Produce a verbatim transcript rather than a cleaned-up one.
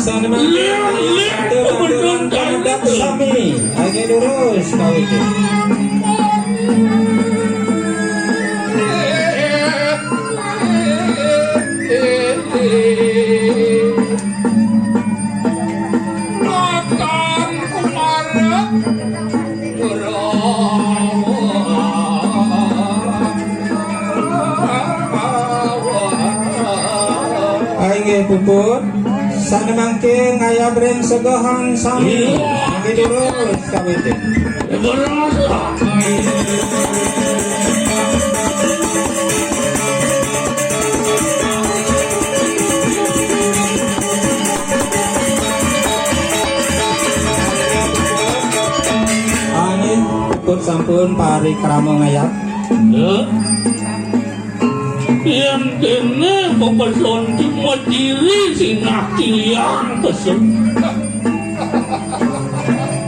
Sané mangkin, lir, lir, lir, pepedun, pepedun, kayu, sami. Ayo durus, kawit. Natan kumara. Inggih puput, sané mangkin ngayab ring segehan sami. Inggih durus kawitin. Ané puput sampun parikrama ngayab. Ya. Yén kéné pepedun di Madiri sinah kiliang pesen.